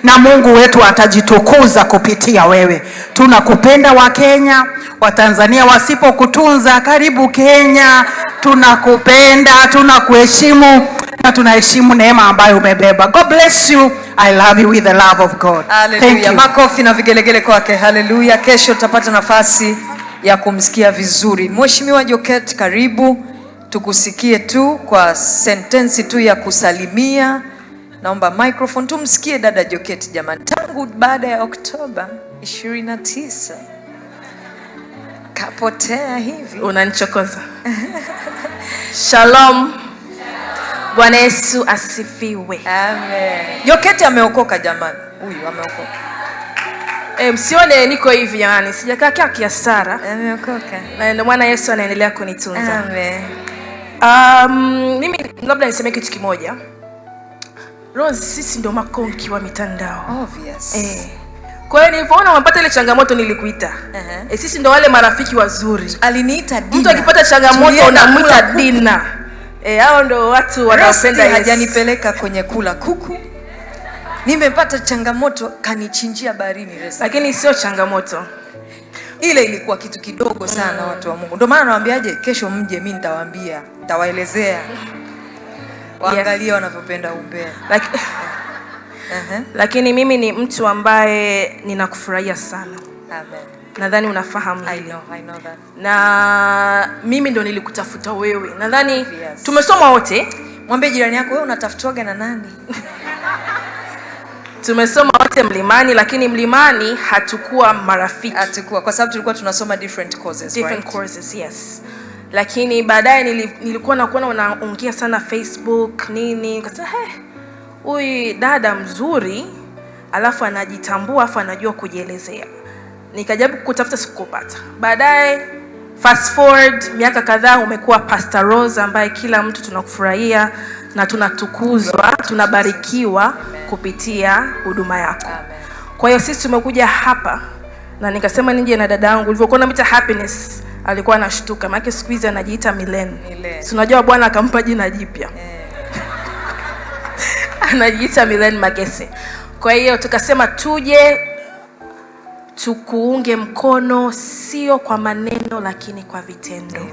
Na Mungu wetu atajitukuza kupitia wewe. Tunakupenda Wakenya, Watanzania wasipokutunza, karibu Kenya. Tunakupenda, tunakuheshimu na tunaheshimu neema ambayo umebeba. God bless you. I love you with the love of God. Thank Haleluya. You. Makofi na vigelegele kwake. Haleluya. Kesho tutapata nafasi ya kumsikia vizuri. Mheshimiwa Joket, karibu tukusikie tu kwa sentensi tu ya kusalimia. Naomba microphone tumsikie dada Joket jamani. Tangu baada ya Oktoba 29 kapotea hivi. Unanichokoza. Shalom. Bwana Yesu asifiwe. Amen. Joket ameokoka jamani. Huyu ameokoka. Msione niko hivi jamani, sijakaa kia kiasara. Ameokoka. Na ndio maana Yesu anaendelea kunitunza. Amen. Mimi labda niseme kitu kimoja. Rose, sisi ndio makonki wa mitandao. Obvious. Kwa hiyo nilipoona umepata ile changamoto nilikuita. Sisi ndo wale marafiki wazuri. Aliniita dinner. Mtu akipata changamoto Tulienda unamwita kula kuku. dinner. Hao ndo watu wanaopenda Resti Yesu. Hajanipeleka kwenye kula kuku. Nimepata changamoto kanichinjia baharini Resti. Lakini sio changamoto. Ile ilikuwa kitu kidogo sana, watu wa Mungu. Ndio maana nawaambiaje, kesho mje, mimi nitawaambia, nitawaelezea. Waangalie wanavyopenda umbea. Lakini mimi ni mtu ambaye ninakufurahia sana. Amen. Nadhani unafahamu I hili. know, I know that. Na mimi ndo nilikutafuta wewe. Nadhani tumesoma wote. Mwambie jirani yako, wewe unatafutwaga na nani? Tumesoma wote Mlimani, lakini Mlimani hatukuwa marafiki. Hatukuwa, kwa sababu tulikuwa tunasoma different courses, Different right? courses, yes. Lakini baadaye nilikuwa nakuona unaongea sana Facebook nini, nikasema, "He, huyu dada mzuri, alafu anajitambua, alafu anajua kujielezea." Nikajaribu kukutafuta, sikupata. Baadaye fast forward miaka kadhaa, umekuwa Pastor Rose ambaye kila mtu tunakufurahia na tunatukuzwa, tunabarikiwa kupitia huduma yako. Amen. Kwa hiyo sisi tumekuja hapa na nikasema nije na dada yangu. Ulivyokuwa unamwita Happiness alikuwa anashtuka, maana siku hizi anajiita Milen. Milen. Si unajua Bwana akampa jina jipya. Anajiita Milen Magese. Kwa hiyo tukasema tuje tukuunge mkono, sio kwa maneno, lakini kwa vitendo.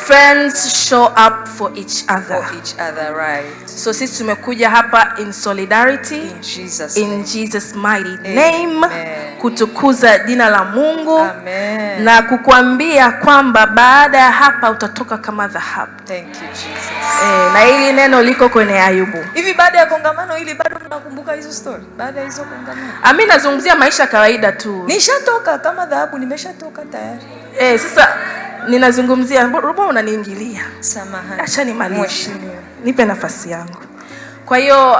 Friends show up for each other. For each other, right. So sisi tumekuja hapa in solidarity, In Jesus' in name. Jesus' mighty name, Amen. Kutukuza jina la Mungu Amen. Na kukuambia kwamba baada ya hapa utatoka kama dhahabu. Thank you, Jesus. Na hili neno liko kwenye Ayubu. Hivi baada ya kongamano hili bado mnakumbuka hizo story? Baada ya hizo kongamano? Ami nazungumzia maisha ya kawaida tu. Nishatoka kama dhahabu, nimeshatoka tayari. Sasa ninazungumzia, mbona unaniingilia? Samahani. Acha nimalize. Mheshimiwa. Nipe nafasi yangu. Kwa hiyo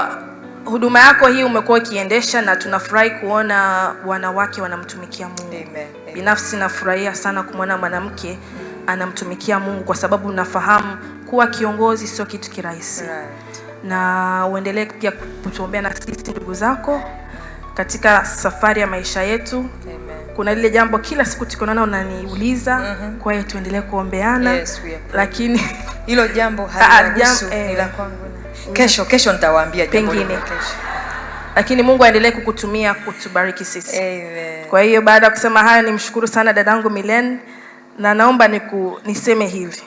huduma yako hii umekuwa ukiendesha na tunafurahi kuona wanawake wanamtumikia Mungu. Amen. Amen. Binafsi nafurahia sana kumwona mwanamke anamtumikia Mungu kwa sababu nafahamu kuwa kiongozi sio kitu kirahisi. Na uendelee pia kutuombea na sisi ndugu zako katika safari ya maisha yetu. Amen. Kuna lile jambo kila siku tukionana unaniuliza, kwa hiyo tuendelee kuombeana. Yes, we are praying. Lakini Hilo jambo Ah, halinahusu, ni la kwangu. Kesho, kesho nitawaambia jambo Pengine. lile kesho. Lakini Mungu aendelee kukutumia kutubariki sisi. Amen. Kwa hiyo baada ya kusema hayo, nimshukuru sana dadangu Milen na naomba niseme hivi.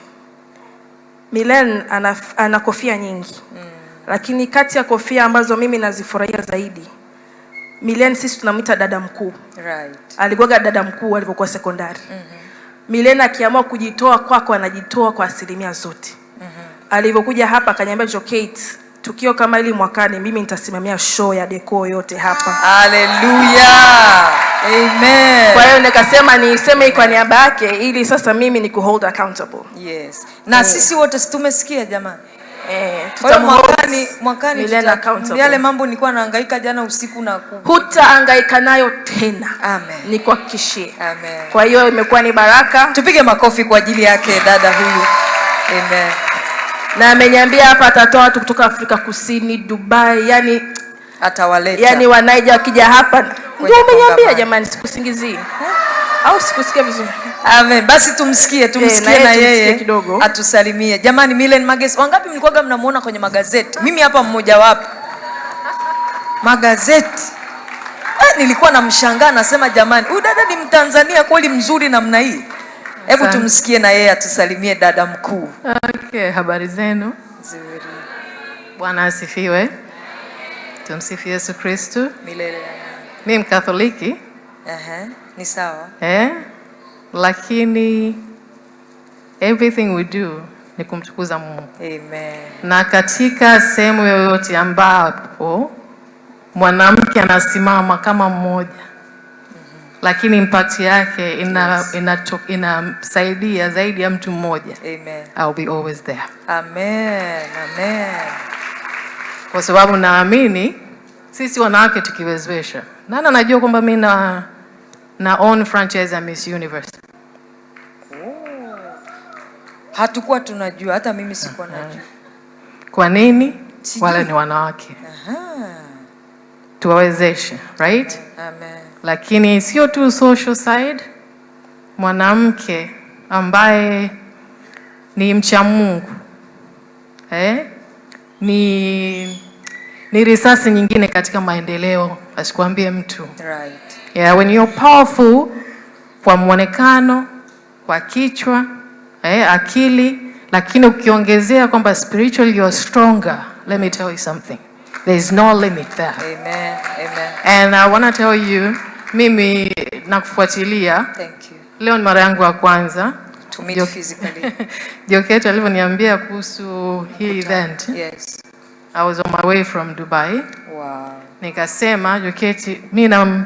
Milen ana kofia nyingi, lakini kati ya kofia ambazo mimi nazifurahia zaidi, Milen sisi tunamwita dada mkuu. Alikuwaga dada mkuu alipokuwa sekondari. Milen akiamua kujitoa kwako, anajitoa kwa asilimia zote. Alivyokuja hapa akaniambia, "Jokate, tukio kama hili mwakani mimi nitasimamia show ya decor yote hapa." Hallelujah. Amen. Kwa hiyo nikasema niseme kwa niaba yake ili sasa mimi ni kuhold accountable. Yes. Na sisi wote si tumesikia jamani? Eh, Kwa hiyo tutamhold mwakani, mwakani Milen accountable. yale mambo nilikuwa nahangaika jana usiku na ku Hutahangaika nayo tena. Amen. Nikuhakikishie. Amen. Kwa hiyo imekuwa ni baraka. Tupige makofi kwa ajili yake dada huyu. Amen. Na ameniambia hapa atatoa watu kutoka Afrika Kusini, Dubai, yani Atawaleta. yani wanaija wakija hapa. Ndio umeniambia kongamano. Jamani, sikusingizii. Au sikusikia vizuri? Amen. Basi tumsikie, tumsikie Na na yeye tumsikie yeye kidogo. Atusalimie. Jamani, Milen Magesi, wangapi mlikuwaga mnamuona kwenye magazeti? Mimi hapa mmoja wapo. Magazeti. Nilikuwa namshangaa nasema, jamani, huyu dada ni Mtanzania kweli mzuri namna hii? Hebu Asante. Tumsikie na yeye atusalimie, dada mkuu. Okay, habari zenu? Nzuri. Bwana asifiwe. Tumsifu Yesu Kristu. Milele. Mi Mkatholiki. Aha, ni sawa. Eh? Lakini everything we do ni kumtukuza Mungu. Amen. Na katika sehemu yoyote ambapo mwanamke anasimama kama mmoja, lakini impact yake inasaidia zaidi ya mtu mmoja, Amen. I'll be always there. Amen. Amen. Kwa sababu naamini sisi wanawake tukiwezesha, nani anajua kwamba mi na own franchise ya Miss Universe? Hatukuwa tunajua, hata mimi sikuwa najua. Kwa nini? Sijui. Wale ni wanawake, tuwawezeshe, right? Amen. Lakini sio tu social side, mwanamke ambaye ni mcha Mungu, eh? Ni risasi nyingine katika maendeleo, asikuambie mtu. Yeah, when you're powerful kwa mwonekano, kwa kichwa, akili, lakini ukiongezea kwamba spiritually you're stronger, let me tell you something. There is no limit there. Amen. Amen. And I want to tell you, mimi nakufuatilia. Thank you. Leo ni mara yangu ya kwanza. To meet physically. Jokate alivyoniambia kuhusu hii event, I was on my way from Dubai. Nikasema Jokate, mi na